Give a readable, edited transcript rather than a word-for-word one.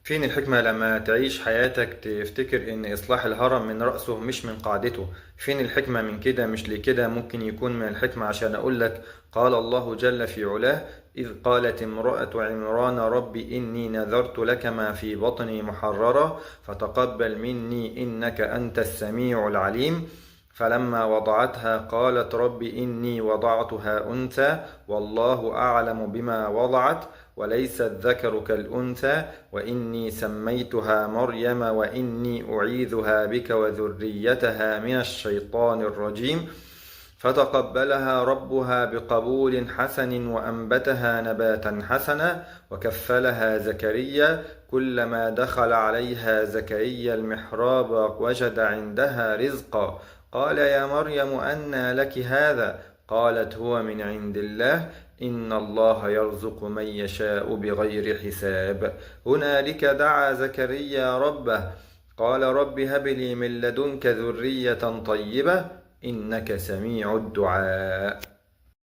فين الحكمة لما تعيش حياتك تفتكر إن إصلاح الهرم من رأسه مش من قاعدته؟ فين الحكمة من كده؟ مش لكده ممكن يكون من الحكمة عشان أقولك قال الله جل في علاه: إذ قالت امرأة عمران رب إني نذرت لك ما في بطني محررا فتقبل مني إنك أنت السميع العليم. فلما وضعتها قالت رب إني وضعتها أنثى والله أعلم بما وضعت وليس الذكر كالأنثى وإني سميتها مريم وإني أعيذها بك وذريتها من الشيطان الرجيم. فتقبلها ربها بقبول حسن وأنبتها نباتا حسنا وكفلها زكريا، كلما دخل عليها زكريا المحراب وجد عندها رزقا. قال يا مريم أنى لك هذا؟ قالت هو من عند الله إن الله يرزق من يشاء بغير حساب. هنالك دعا زكريا ربه قال رب هب لي من لدنك ذرية طيبة إنك سميع الدعاء.